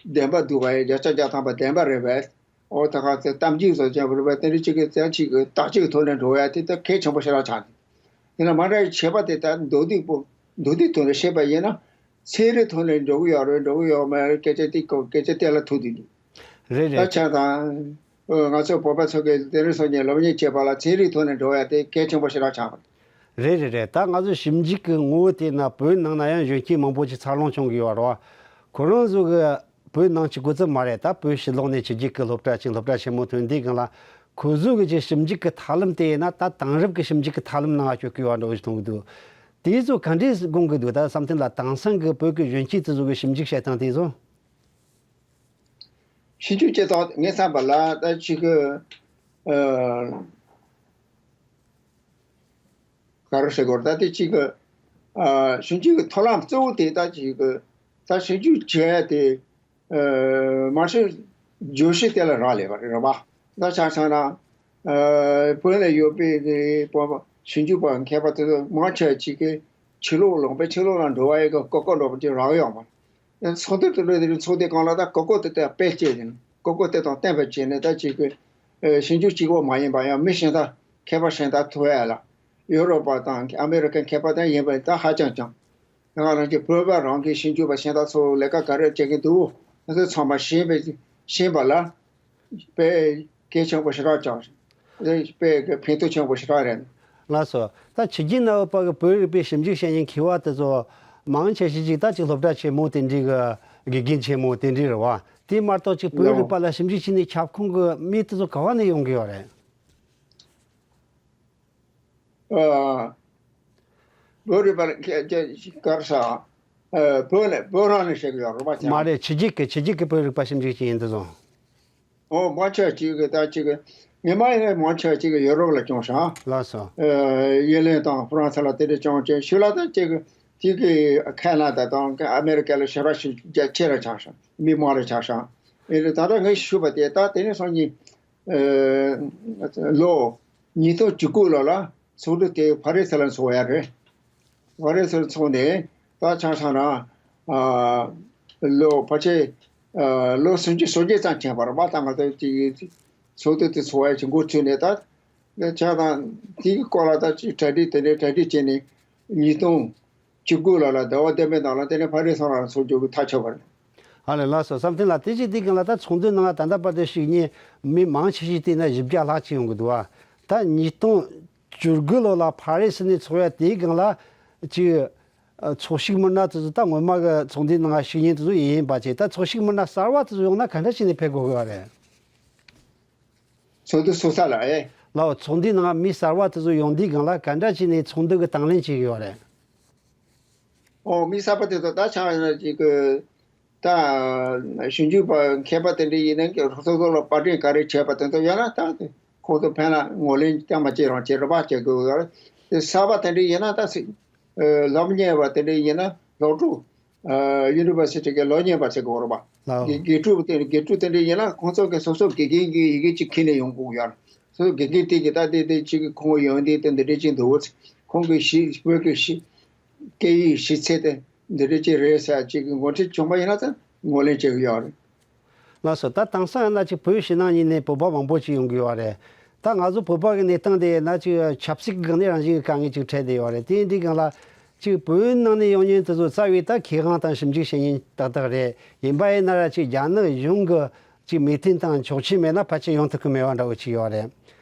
བདེན་པ་འདུག་པ་ཡིན། བརྒྱ་ཆ་བརྒྱ་ཐམ་པ་བདེན་པ་རེད་པས། འོ་ད་ག་ཚོད་གཏམ་རྒྱུད་བཟོ་ཅན་པོ་རེད་པས། དེ་འདྲ་ཅིག་གི་བཙན་ཅིག་གི་བརྟག་དཔྱད་ཀྱི་ཐོག་ནས་འགྲོ་ཡ་དེ་ད་གལ་ཆེན་པོ་ཞིག་རང་ཆགས་འདུག་ཡིན་ན་མ་འདྲ་བའི་ཁྱད་པར་དེ་ལྟར་མདོར་བསྡུས་པོ་མདོར་བསྡུས་ཐོག་ནས་བཤད་པ་ཡིན་ན། ཚན་རིག་ཐོག་ནས་འགྲོ་གི་ཡོད་རེད་འགྲོ་གི་ཡོད་མ་རེད་སྐད་ཆ་དེ་སྐོར་སྐད་ཆ་གཏན་ལ་ཐུག་དུས་འདུག་རེད་ད་རེད། ཆ་དང་། ཨོ་ང་ཚོ་བོད་པ་ཚོ་གི་དེ་རིང་སང་ཉིན་སློབ་གཉེར་བྱེད་པ་ལ་ཚན་རིག་ཐོག་ནས་འགྲོ་ཡ་དེ་གལ་ཆེན་པོ་ཞིག་རང་ཆགས་པ་རེད། རེད་རེད་རེད། ད་ང་ཚོ་ཞིབ་འཇུག་གི་ངོ་བོ་དེ་ན་བོད་ནང་ན་ཡང་གཞོན་སྐྱེས་མང་པོ་ཅིག་འཚར་ལོངས་བྱུང་གི་ཡོད་རེད་བ། ཁོ་རང་ཚོ་གི་བོད་ནང་གི་སྐུ་ཚབ་མ་རེད། ད་བོད་ཕྱི་ལོགས་ནས་ཕྱི་རྒྱལ་གི་སློབ་གྲྭ་ཆེན་སློབ་གྲྭ་ཆེན་མོ་ཐོན་དུས་སྒང་ལ་ཁོ་ཚོ་གི་ཅིག་ཞིབ་འཇུག་གི་ཐབས་ལམ་དེ་ཡིན་ན་ད་དེང་རབས་ཀྱི་ཞིབ་འཇུག་གི་ཐབས་ལམ་ནང་སྐྱོད་ཀྱི་ཡོད་འགྲོ་ཞིག་མཐོང་གི་འདུག་དེ་ཚོ་ག་འདྲས་དགོངས་ཀྱི་འདུག་ད་བསམ་གཏན་ལགས་དེང་སང་གི་བོད་ཀྱི་གཞོན་སྐྱེས་དེ་ཚོ་གི་ཞིབ་འཇུག་བྱེད་སྟངས་དེ་ཚོ། ཞིབ་འཇུག་བྱེད་སྟངས་ངས་བསམ་པ་ལ་ད་ཅིག་གི་ཨ། ག་རེ་ཟེར་དགོས་རེད། ད་དེ་གཅིག་གི་ཨ། ཞིབ་འཇུག་གི་ཐབས་ལམ་གཙོ་བོ་དེ་ད་གཅིག་གི་ད་ཞིབ་འཇུག་བྱེད་ཡ་དེ་ཨ། མ་ཤེས་བརྗོད་གཞི་དེ་ལ་རག་ལས་པ་རེད་རེད་པ། ད་ཆ་བཞག་ན་ཨ། བོད་ལ་ཡོད་པའི་གི་བོད་པ་ཞིབ་འཇུག་པ་མཁས་པ་དེ་ཚོ་མང་ཆེ་བ་གཅིག་གི་ཕྱི་ལོགས་ལངས་པའི་ཕྱི་ལོགས་ལ་འགྲོ་བ་ཡི་གི་གོ་སྐབས་འདྲ་པོ་ཅིག་རག་ཡོད་མ་རེད། ཚོགས་འདུ་དེ་འདྲ་དེ་འདྲ་ཚོགས་དུས་སྒང་ལ་ད་གོ་སྐབས་དེ་དེ་དཔེ་བྱས་ནས་གོ་སྐབས་དེ་དང་བསྟུན་པ་བྱས་ནས་ད་ཅིག་གི་ཨེ་ཞིབ་འཇུག་གཅིག་པོ་མ་ཡིན་པ་ཡང་མི་གཞན་དག་མཁས་པ་གཞན་དག་ཐུག་ཡ་ལ་ཡོ་རོབ་པ་དང་ཨ་མེ་རི་ཁའི་མཁས་པ་དང་ཡིན་པ་ད་ཧ་ཅང་ཅང་ང་རང་གི་བོད་པ་རང་གི་ཞིབ་འཇུག་པ་གཞན་དག་ཚོ་ལས་ཀ་ག་རེ་བྱེད་ཀྱི་འདུག་ང་ཚོ་ཚང་མ་ཤེས་པའི་ཤེས་པ་ལ། དཔེ་གལ་ཆེན་པོ་ཞེ་དྲག་ཅང་རེད། དཔེ་ཕན་ཐོགས་ཆེན་པོ་ཞེ་དྲག་རེད། ལགས་སོ། ད་ཕྱི་རྒྱལ་ནང་ཡོད་པ་གི་བོད་རིག་པའི་ཞིབ་འཇུག་བྱེད་མཁན་མཁས་པ་དེ་ཚོ་མང་ཆེ་ཤོས་ཅིག་ད་ཅིག་སློབ་གྲྭ་ཆེན་མོ་དེ་འདྲའི་གི་དགེ་རྒན་ཆེན་མོ་དེ་འདྲའི་རེད་བ། དེ་མ་གཏོགས་ཅིག་བོད་རིག་པ་ལ་ཞིབ་འཇུག་བྱེད་ནས་ཁྱབ་ཁོངས་གི་མི་དེ་ཚོ་ག་བ་ནས་ཡོང་གི་ཡོད་རེད། ཨ། བོད་རིག་པ་ལ་ཁྱེད་ཀྱི་གར་ས། ཨ། བོད་ནས་བོད་རང་ནས་བཤད་ཀྱི་ཡོད་རེད་པ་ཀྱང་། མ་རེད། ཕྱི་རྒྱལ་གྱི་ཕྱི་རྒྱལ་གྱི་བོད་རིག་པ་ཞིབ་འཇུག་བྱེད་མཁན་དེ་ཚོ། ཨོ་མང་ཆེ་ཅིག་གི་ད་ཅིག་གི་ངས་མ་ཡིན་ན་མང་ཆེ་ཅིག་གི་ཡོ་རོབ་ལ་སྐྱོང་ཤག་ལགས་སོ། ཨ། ཡུན་ནན་དང་ཧྥ་རན་སི་ལ་དེ་འདྲ་སྐྱོང་བྱས་ཤུལ་ལ་ད་ཅིག་གི་དེ་གི་ཁ་ན་ཌ་དང་ཨ་མེ་རི་ཀ་ལ་ཞེ་དྲག་ཞིག་རྒྱ་ཆེ་རུ་ཆགས་ཤག་མི་མང་རུ་ཆགས་ཤག་ཨེ་རེད། ད་ལྟ་ངས་ཞུས་པ་དེ་ད་དེ་ནས་སང་ཉིན་ཨ། ལོ་ཉིས་སྟོང་བཅུ་དགུ་ལོ་ལ་ཚོགས་འདུ་དེ་ཕ་རི་སི་ལ་འཚོགས་ཡ་རེད། ཕ་རི་སིར་འཚོགས་ནས་ད་ཆ་བཞག་ན་ཨ། ལོ་ཕལ་ཆེར་ཨ། ལོ་སུམ་ཅུ་སོ་བརྒྱད་ཙམ་ཕྱིན་པ་རེད་པ། ད་ང་ཚོ་དེ་ཚོགས་འདུ་དེ་འཚོགས་ཡ་ཅིག་འགོ་ཚུགས་ནས་ད་ཆ་དང་དེའི་སྐོར་ལ་ད་ཅིག་གྲ་སྒྲིག་དེ་འདྲའི་གྲ་སྒྲིག་བྱས་ནས་ཉིས་སྟོང་བཅུ་དགུ་ལོ་ལ་ཟླ་བ་བདུན་པའི་ནང་ལ་དེ་ནས་ཕ་རི་སིར་འཚོགས་རྒྱུ་གི་ཐག་ཆོད་པ་རེད། ཨ་ལས། ལགས་སོ། བསམ་གཏན་ལགས་དེ་ཅིག་དེ་གང་ལ་ད་ཚོགས་འདུའི་ནང་ད་ལྟ་བར་དུ་ཞུགས་མཁན་མི་མང་ཆེ་ཤོས་བལྟས་ན་བཞི་བརྒྱ་ལྷག་ཅིག་ཡོང་གི་འདུག་བ། ད་ཉིས་སྟོང་བཅུ་དགུ་ལོ་ལ་ཕ་རི་སི་ནས་ཚོགས་ཡ་དེའི་སྒང་ལ་ཅིག་ཚོགས་ཞུགས་མི་སྣ་དེ་ཚོ་ད་སྔོན་མ་གི་ཚོགས་འདུའི་ནང་ཞུགས་མཁན་དེ་ཚོ་ཡིན་ཡིན་པ་བྱས། ད་ཚོགས་ཞུགས་མི་སྣ་གསར་བ་དེ་ཚོ་ཡོང་ན་ག་འདྲ་བྱས་ནས་ཕེབས་དགོས་ཀྱི་ཡོད་རེད། ཚོགས་འདུ་ཚོགས་ས་ལ་ཨེ། ལགས་སོ། ཚོགས་འདུའི་ནང་མི་གསར་བ་དེ་ཚོ་ཡོང་དུས་སྒང་ལ་ག་འདྲ་བྱས་ནས་ཚོགས་འདུ་གི་དང་ལེན་བྱེད་ཀྱི་ཡོད་རེད། ཨོ་མི་གསར་པ་དེ་ཚོ་ད་ཆ་ཡིན་ན་ཅིག་གི་ད་ཞིབ་འཇུག་པ་མཁས་པ་དེ་འདྲ་ཡིན་ན་སོ་སོ་ལ་པར་སྐྲུན་ག་རེ་བྱས་པ་དེ་ཚོ་ཡོད་ན་ད་དེ་ཁོང་ཚོ་ཕན་ལ་ངོས་ལེན་ཀྱང་མ་བྱེད་རང་བྱེད་རོགས་པ་བྱེད་དགོས་ཡོད་རེད། དེ་གསར་པ་དེ་འདྲ་ཡིན་ན་ད་སི་ཨ། སློབ་གཉེར་བ་དེ་འདྲ་ཡིན་ན་སློབ་ཕྲུག་ཨ། ཡུ་ནི་ཝར་སི་ཊི་གི་སློབ་གཉེར་བ་ཟེར་དགོས་རེད་པ། ལའོ། དགེ་དགེ་ཕྲུག་དེ་དགེ་ཕྲུག་དེ་འདྲ་ཡིན་ན་ཁོང་ཚོ་གི་སོ་སོ་དགེ་རྒན་གྱི་ཡི་གེ་གཅིག་ཁྱེར་ནས་ཡོང་དགོས་ཡོད་རེད། སོ་སོ་དགེ་རྒན་དེ་གི་ད་དེ་དེ་གཅིག་གི་ཁོང་ཡོན་ཏན་དེ་འདི་འདྲ་གཅིག་འདུག་ཁོང་གི་ཤེས་བོད་ཀྱི་ཤེས་སྐད་ཡིག་ཤེས་ཚད་དེ་འདི་འདྲ་གཅིག་རེད་ཟེར་གཅིག་གི་ངོ་སྤྲོད་བྱུང་བ་ཡིན་ན་ད་ངོས་ལེན་བྱེད་ཀྱི་ཡོད་རེད། ལགས་སོ། ད་དེང་སང་ཡིན་ན་ཅིག་བོད་ཕྱི་ནང་གཉིས་ནས་བོད་པ་མང་པོ་ཅིག་ཡོང་གི་ཡོད་རེད། ད་ང་ཚོ་བོད་པ་གི་གནས་སྟངས་དེ་ཡིན་ན་ཅིག་ཆབ་སྲིད་ཀྱི་སྒང་ནས་རང་བཞིན་གྱི་དཀའ་ངལ་ཅིག་འཕྲད་བསྡད་ཡོད་རེད། དེ་འདྲའི་སྒང་ལ་ཅིག་བོད་ནང་ནས་ཡོང་མཁན་དེ་ཚོ་རྩ་བའི་ད་མཁས་དབང་དང་ཞིབ་འཇུག་བྱེད་མཁན་ཏག་ཏག་རེད། ཡིན་པ་ཡིན་ན་ར་ཅིག་རྒྱ་ནག་གཞུང་གི་ཅིག་མོས་མཐུན་དང་ཆོག་མཆན་མེད་ན་ཕལ་ཆེར་ཡོང་ཐུབ་ཀྱི་མེད་པ་འདྲ་བོ་ཅིག་ཡོད་རེད།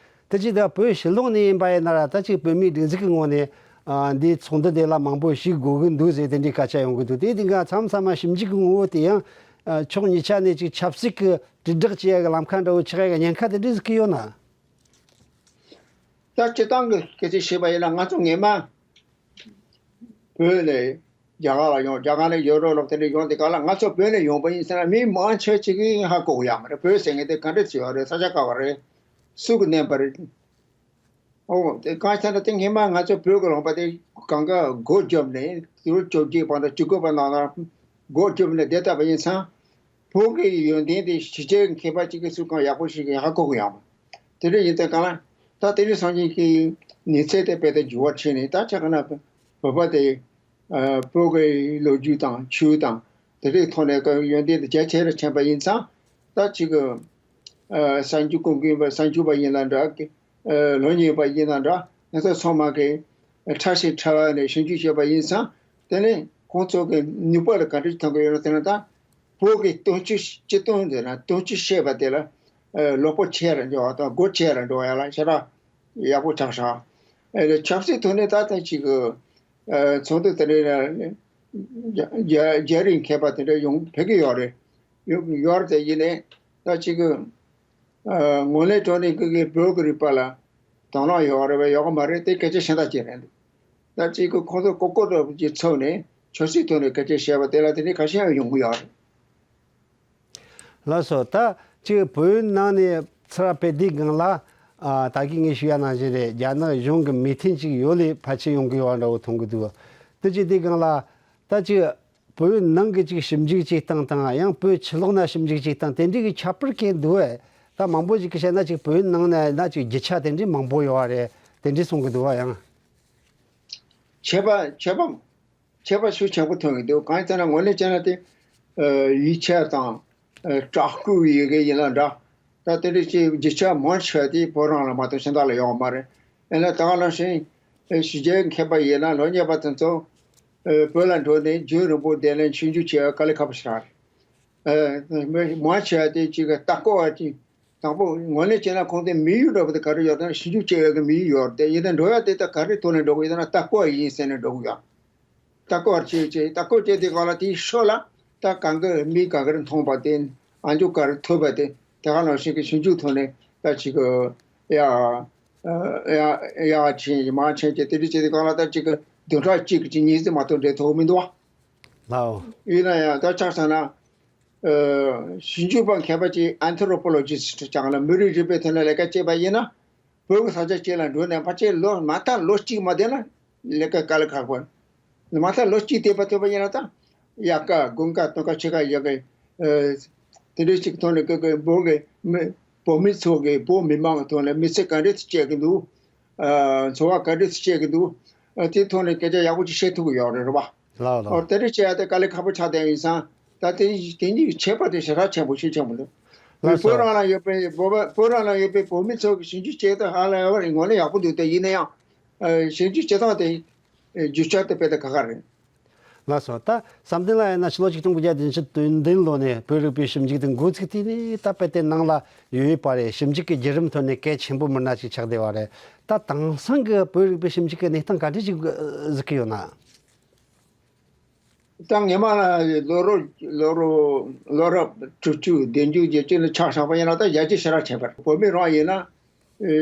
དེ་ཅིག་ད་བོད་ཕྱི་ལོགས་ནས་ཡིན་པ་ཡིན་ན་ར་ད་ཅིག་བོད་མིའི་སྒྲིག་འཛུགས་ཀྱི་ངོས་ནས་ཨ། འདིའི་ཚོགས་འདུ་དེ་ལ་མང་པོ་ཞུགས་དགོས་ཀྱི་འདུག་ཟེར་དེ་འདྲའི་སྐད་ཆ་ཡོང་གི་འདུག་དེ་དེ་ག་མཚམས་མཚམས་མ་ཞིབ་འཇུག་གི་ངོ་བོ་དེ་ཡང་ ཕྱོགས་གཉིས་ཆ་ནས་ཅིག་ཆབ་སྲིད་ཀྱི་དྲིལ་བསྒྲགས་བྱེད་ཡ་གི་ལམ་ཁ་འདྲ་བོ་ཆགས་ཡ་གི་ཉེན་ཁ་དེ་འདྲ་ཟིག་གི་ཡོད་ན། ད་སྤྱི་བཏང་གི་སྐད་ཆ་བཤད་པ་ཡིན་ན། ང་ཚོ་སྔས་མ་བོད་ནས་རྒྱ་གར་ལ་ཡོང་། རྒྱ་གར་ནས་ཡོ་རོབ་ལ་དེ་འདྲ་ཡོང་དེ་ག་ལ། ང་ཚོ་བོད་ནས་ཡོང་པ་ཡིན་ཟེར་ན་མི་མང་ཆེ་ཅིག་གིས་ཧ་གོ་གི་ཡོད་མ་རེད། བོད་ཟེར་མཁན་དེ་ག་འདྲ་ཅིག་ཡོད་རེད། ས་ཆ་ག་བ་རེད། སུ་གིས་མནན་པ་རེད། ཨོ་དེ་གང་ཟེར་ན། དེ་སྔས་མ་ང་ཚོ་བོད་ཀྱི་ལུང་པ་དེ་གང་ག་སྒོ་བརྒྱབ་ནས། དུས་རབས་བཅོ་བརྒྱད་པ་དང་བཅུ་དགུ་པ་ནང་ལ་སྒོ་བརྒྱབ་ནས་བསྡད་བསྡད་པ་ཡིན་ཙང་། བོད་ཀྱི་ཡོན་ཏན་དེ་གཞིས་བྱེས་མཁས་པ་གཅིག་གིས་སུ་གང་ཡག་པོ་ཞིག་ཧ་གོ་གི་ཡོད་མ་རེད། དེ་འདྲ་ཡིན་ཙང་གང་ལ། ད་དེ་རིང་སང་ཉིན་གྱི་ཉིན་ཚེ་དེ་དཔེ་དེ་འགྱུར་བ་ཕྱིན་ནས། ད་ཆ་ག་ན་བོད་པ་དེ་ཨ་བོད་ཀྱི་ལོ་རྒྱུས་དང་ཆོས་དང་དེ་འདྲའི་ཐོག་ནས་ཀྱི་ཡོན་ཏན་དེ་རྒྱ་ཆེ་རུ་ཕྱིན་པ་ཡིན་ཙང་། ད་ཅིག་གི་ཨ་གསར་འགྱུར་གོ་གི་ཡིན་པ། གསར་འགྱུར་པ་ཡིན་ན་འདྲ། ཨ་ལོ་རྒྱུས་པ་ཡིན་ན་འདྲ། ང་ཚོ་ཚང་མ་གིས་ཕྲ་ཞིང་ཕྲ་བ་ནས་ཞིབ་འཇུག་བྱས་པ་ཡིན་ཙང་། དེ་ནས་ཁོང་ཚོ་གི་ནུས་པ་ལ་ག་འདྲ་ཞིག་ཐོན་གི་ཡོད་ན། དེ་ནས་ད་བོད་ཀྱི་དོན་སྤྱི་སྤྱི་དོན་དེ་ན་དོན་སྤྱི་བཤད་པ་དེ་ལ་ཨ་ལོ་པོ་ཆེ་རུ་འགྲོ་བ་དང་སྒོ་ཆེ་རུ་འགྲོ་བ་ཡ་ལ་ཞེ་དྲག་ཡག་པོ་ཆགས་ཤག་ཨ་ནི་ཆབ་སྲིད་ཐོག་ནས་ད་ལྟ་ཅིག་གི་ཨ་ཚོགས་འདུ་དེ་འདྲའི་རྒྱ་རྒྱ་རྒྱ་རིགས་མཁས་པ་དེ་འདྲ་ཡོང་ཕེབས་ཀྱི་ཡོད་རེད། ཡོད་ཡོད་རེད། དེ་ཡིན་ནའི་ད་ཅིག་གི་ཨ་ངོས་ལེན་གྲོས་ནས་ཀྱི་གི་བོད་ཀྱི་རིག་པ་ལ་དོ་སྣང་ཡོད་རེད་པས་ཡོད་མ་རེད། དེ་སྐད་ཆ་གཞན་དག་ཅིག་རེད་འདུག་ད་ཅིག་གི་ཁོང་ཚོ་ཀོ་ཀོ་ར་ཅིག་ཚུགས་ནས་ཆབ་སྲིད་ཐོག་ནས་སྐད་ཆ་བཤད་པ་དེ་ལ་དེ་འདྲའི་ཁ་ཤས་ཡང་ཡོང་གི་ཡོད་རེད། ལགས་སོ། ད་ཅིག་བོད་ནང་ནས་ཚུར་ཕེབས་དུས་སྒང་ལ། ཨ་ད་གིན་ངས་ཞུ་ཡ་ནང་བཞིན་རེད། རྒྱ་ནག་གཞུང་གི་མོས་མཐུན་ཅིག་ཡོད་ལེ་ཕལ་ཆེར་ཡོང་གི་ཡོད་པ་འདྲ་བོ་མཐོང་གི་འདུག་དེ་བྱེད་དུས་སྒང་ལ་ད་ཅིག་བོད་ནང་གི་ཅིག་ཞིབ་འཇུག་བྱེད་སྟངས་དང་། ཡང་བོད་ཕྱི་ལོགས་ན་ཞིབ་འཇུག་བྱེད་སྟངས་དེ་འདྲའི་གི་ཁྱད་པར་གང་འདུག་ཨེ། ད་མང་པོ་ཞིག་གིས་བཤད་ན་ཅིག་བོད་ནང་ན་ན་ཅིག་རྒྱུ་ཆ་དེ་འདྲའི་མང་པོ་ཡོད་པ་རེད། དེ་འདྲའི་གསུང་གི་འདུག་པ། ཡང་ཁྱད་པར་ཁྱད་པར་ཁྱད་པར་ཤུགས་ཆེན་པོ་ཐོན་གྱི་འདུག་གང་ཡིན་ཟེར་ན་ངོས་ལེན་བྱས་ན་དེ་ཡིག་ཆ་དང་དྲག་སྐུལ་ཡི་གེ་ཡིན་ན་འདྲ། ད་དེ་འདྲ་ཅིག་རྒྱུ་ཆ་མང་ཆེ་བ་དེ་བོད་རང་ལ་མ་གཏོགས་གཞན་དག་ལ་ཡོད་མ་རེད། ཡིན་ན་ད་ག་ནང་བཞིན་གཞིས་བྱེས་མཁས་པ་ཡིན་ན་ལོ་གཉིས་པ་དེ་ཚོ་བོད་ལ་འགྲོ་ནས་རྒྱུན་རིང་པོ་བསྡད་ནས་ཞིབ་འཇུག་བྱེད་པ་དཀའ་ལས་ཁག་པོ་ཞིག་རེད། མང་ཆེ་བ་དེ་ཅིག་ལྟ་སྐོར་བ་ཅིག་དང་པོ་ངོས་ལེན་བྱས་ན་ཁོང་ཚོའི་དམིགས་ཡུལ་འདྲ་པོ་དེ་ག་རེ་ཡོད་ན་ཞིབ་འཇུག་བྱེད་ཡག་གི་དམིགས་ཡུལ་ཡོད་རེད། དེ་ཡིན་ན་འགྲོ་ཡག་དེ་ད་ག་རེ་ཐོག་ནས་འགྲོ་གི་ཡོད་ན་ལྟ་སྐོར་ཡིན་ཟེར་ནས་འགྲོ་གི་ཡོད། ལྟ་སྐོར་བྱེད་བྱེད་ལྟ་སྐོར་བྱེད་དུས་སྒང་ལ་དེའི་ཤོག་ལ་ད་གང་གི་མི་ག་ག་རེ་མཐོང་པ་དེ། ཨ་མཆོག་ག་རེ་ཐོས་པ་དེ། དེ་ག་ནང་བཞིན་གྱི་ཞིབ་འཇུག་ཐོག་ནས་ད་ཅིག་གི་ཡ་ཡ་ཡ་ཕྱིན་མར་ཕྱིན་གྱི་དེ་འདྲ་བྱེད་དུས་སྒང་ལ་ད་ཅིག་གི་བདུན་ཕྲག་གཅིག་གི་ཉིན་ཙམ་མ་གཏོགས་འབྲེལ་ཐུབ་མི་འདུག་བ། ལའོ། ཡིན་ན་ཡང་ད་ཆ་བཞག་ན། ཨ་ཞིབ་འཇུག་པ་མཁས་པ་ཅིག་ཨན་ཐོ་རོ་པོ་ལོ་ཇི་སི་ཊི་ཀྱང་ལ་མི་རིགས་རིག་པའི་ཐད་ནས་ལས་ཀ་བྱས་པ་ཡིན་ན། བོད་ཀྱི་ས་ཆ་གཅིག་ལ་འགྲོ་ནས་ཕལ་ཆེར་ལོ་མ་མཐའ་ལོ་གཅིག་མ་བསྡད་ན་ལས་ཀ་དཀའ་ལས་ཁག་པོ། མ་མཐའ་ལོ་གཅིག་བསྡད་པ་ཐུབ་པ་ཡིན་ན་ད་དབྱར་ཁ་དགུན་ཁ་སྟོན་ཁ་ཕྱེད་ཀ་ཡོད་གི། ཨ་དེ་འདྲའི་ཅིག་ཐོག་ནས་ཀྱི་ཀྱི་བོད་ཀྱི་མི་བོད་མི་ཚོ་གི་བོད་མི་མང་གི་ཐོག་ནས་མི་ཚེ་ག་འདྲས་སྐྱེལ་གི་འདུག་ཨ་འཚོ་བ་ག་འདྲས་སྐྱེལ་གི་འདུག་ཨ་དེ་ཐོག་ནས་སྐད་ཆ་ཡག་པོ་ཅིག་བཤད་ཐུབ་ཀྱི་ཡོད་རེད། རེད་པ། ལགས་ལགས། ཨོ་དེ་འདྲ་བྱས་ཡ་དེ་དཀའ་ལས་ཁག་པོ་ཆགས་བསྡད་ཡིན་ཙང་། ད་དེ་དེ་གཉིས་ཀྱི་ཁྱད་པར་དེ་ཞེ་དྲག་ཆེན་པོ་ཤུགས་ཆེན་པོ་འདུག་ལགས་སོ། བོད་རང་ལ་ཡོད་པའི་བོད་པ་བོད་རང་ལ་ཡོད་པའི་བོད་མི་ཚོ་གི་ཞིབ་འཇུག་བྱས་ཏེ་ཧ་ལས་པ་རེད། ངོས་ནས་ཡག་པོ་འདུག་དེ་ཡིན་ན་ཡང་ཨ་ཞིབ་འཇུག་བྱེད་སྟངས་དེ་རྒྱུ་ཆ་དེ་དཔེ་དེ་ཁག་ཁག་རེད། ལགས་སོ། ད་བསམ་གཏན་ལགས་ཡིན་ན་ཕྱི་ལོ་ཆིག་སྟོང་དགུ་བརྒྱ་བདུན་ཅུ་དོན་བདུན་ལོ་ནས་བོད་རིག་པའི་ཞིབ་འཇུག་དེ་འགོ་ཚུགས་དུས་ནས་ད་དཔེ་དེ་ནང་ལ་ཡོད་ཡོད་པ་རེད། ཞིབ་འཇུག་གི་བརྒྱུད་རིམ་ཐོག་ནས་གལ་ཆེན་པོ་མི་སྣ་ཅིག་ཆགས་བསྡད་པ་རེད། ད་དེང་སང་གི་བོད་རིག་པའི་ཞིབ་འཇུག་གི་གནས་སྟངས་ག་འདྲ་ཞིག་གཟིགས་ཀྱི་ཡོད་ན། ད་སྔས་མ་ལ་ལོ་རབས་ལོ་རབས་ལོ་རབས་དྲུག་ཅུ་བདུན་ཅུ་བརྒྱད་ཅུ་ནས་ཆ་བཞག་པ་ཡིན་ན་ད་ཡར་རྒྱས་ཞེ་དྲག་ཕྱིན་པ་རེད། བོད་མི་རང་ཡིན་ན་ཨེ་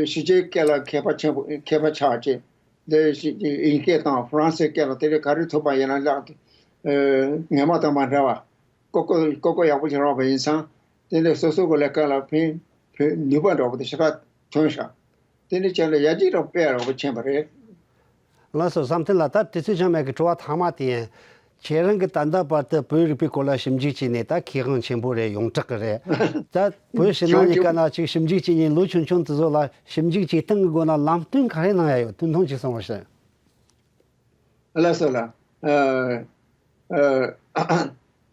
ཕྱི་རྒྱལ་སྐད་ལ་མཁས་པ་ཆེན་པོ་མཁས་པ་ཆགས་བྱས། འདི་ཕྱི་དབྱིན་སྐད་དང་ཧྥ་རན་སིའི་སྐད་ལ་དེ་འདྲའི་ག་རེ་ཐོབ་པ་ཡིན་ན་ལགས། ཨེ་སྔས་མ་དང་མ་འདྲ་བ་ཀོ་ཀོ་ཀོ་ཀོ་ཡག་པོ་ཞིག་རག་པ་ཡིན་ཙང་དེ་འདྲའི་སོ་སོ་གི་ལས་ཀ་ལ་ཕན་ཕན་ནུས་པ་འདྲ་པོ་དེ་ཞེ་དྲག་ཐོན་ཤག་དེ་འདྲ་བྱས་ནས་ཡར་རྒྱས་རང་སྤེལ་རོགས་པ་ཕྱིན་པ་རེད། ལགས་སོ། བསམ་གཏན་ལགས། ད་དུས་ཚོད་ཅང་མེད་གི། དྲི་བ་ཐ་མ་དེ་ཡིན། ཁྱེད་རང་གིས་ད་ལྟ་བར་དུ་བོད་རིག་པའི་སྐོར་ལ་ཞིབ་འཇུག་བྱས་ནས་ད་མཁས་དབང་ཆེན་པོ་རེད། ཡོངས་གྲགས་ཀྱི་རེད། ད་བོད་ཕྱི་ནང་གཉིས་ཀ་ན་ཅིག་ཞིབ་འཇུག་བྱེད་མཁན་ལོ་ཆུང་ཆུང་དེ་ཚོ་ལ་ཞིབ་འཇུག་བྱེད་སྟངས་ཀྱི་སྒོ་ནས་ལམ་སྟོན་ག་རེ་གནང་ཡ་ཡོད། ཐུང་ཐུང་ཅིག་གསུང་རོགས་ཞུ། ལགས་སོ་ལགས། ཨ་ཨ་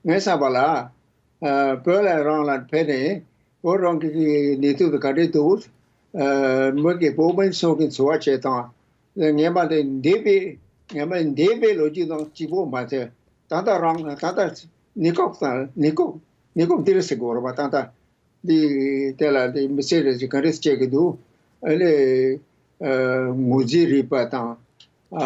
ངས་བསམ་པ་ལ། ཨ་བོད་ལ་རང་ལ་ཕེབས་ནས་བོད་རང་གི་གནས་ཚུལ་དེ་ག་འདྲས་འདུག་ཨ་མི་གི་བོད་མི་ཚོ་གི་འཚོ་བ་བྱེད་སྟངས། སྔས་མ་དེ་འདས་པའི་སྔས་མ་འདས་པའི་ལོ་རྒྱུས་དང་གཅིག་པོ་མ་ཟད། ད་ལྟ་རང་ད་ལྟ་གནས་སྐབས་དང་གནས་སྐབས་གནས་སྐབས་འདི་རེད་ཟེར་དགོས་རེད་པ། ད་ལྟ་འདི་དེ་ལ་འདི་མི་ཚེ་རེ་ཞིག་ག་འདྲས་སྐྱེལ་གི་འདུག་ཨ་ནི་ཨ་ངོས་འཛིན་རིག་པ་དང་། ཨ་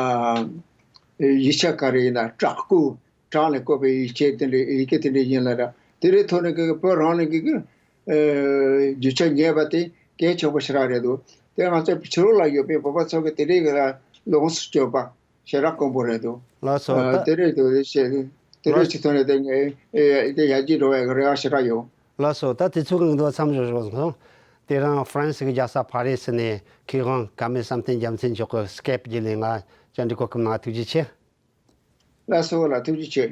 ཡིག་ཆ་ག་རེ་ཡིན་ན་དྲག་སྐུལ། དྲག་ནས་བཀོད་པའི་ཡིག་ཆ་དེ་འདྲའི་ཡི་གེ་དེ་འདྲའི་ཡིན་ལ་ར། དེ་རིང་ཐོག་ནས་གི་བོད་རང་ནས་གི་གི་ཨ་རྒྱུ་ཆ་ཉོས་པ་དེ་གལ་ཆེན་པོ་ཞེ་དྲག་རེད་འདུག་དེ་ང་ཚོ་ཕྱི་ལོགས་ལ་ཡོད་པའི་བོད་པ་ཚོ་གི་དེ་རིང་གི་ལ་ལོངས་སུ་སྤྱོད་པ་ཞེ་དྲག་དཀོན་པོ་རེད་འདུག་ལགས་སོ། ཨ་ད་དེ་རིང་དུ་བཤད་དེ་རིང་ལགས་ཕྱི་ཐོག་ནས་དེ་ངས་ཨེ་དེ་ཡར་རྒྱས་འགྲོ་བའི་རེ་བ་ཞེ་དྲག་ཡོད། ལགས་སོ། ད་དུས་ཚོད་ཀྱི་འདུག་མཚམས་འཇོག་རོགས་གནང་། དེ་རིང་ཧྥ་རན་སི་གི་རྒྱལ་ས་ཕ་རི་སི་ནས་མཁས་དབང་ཀརྨ་བསམ་གཏན་རྒྱལ་མཚན་མཆོག་གི་སྐེབ་བརྒྱུད་ལས་ང་བཅར་འདྲི་གོ་སྐབས་གནང་བ་ཐུགས་རྗེ་ཆེ། ལགས་སོ་ལགས། ཐུགས་རྗེ་ཆེ།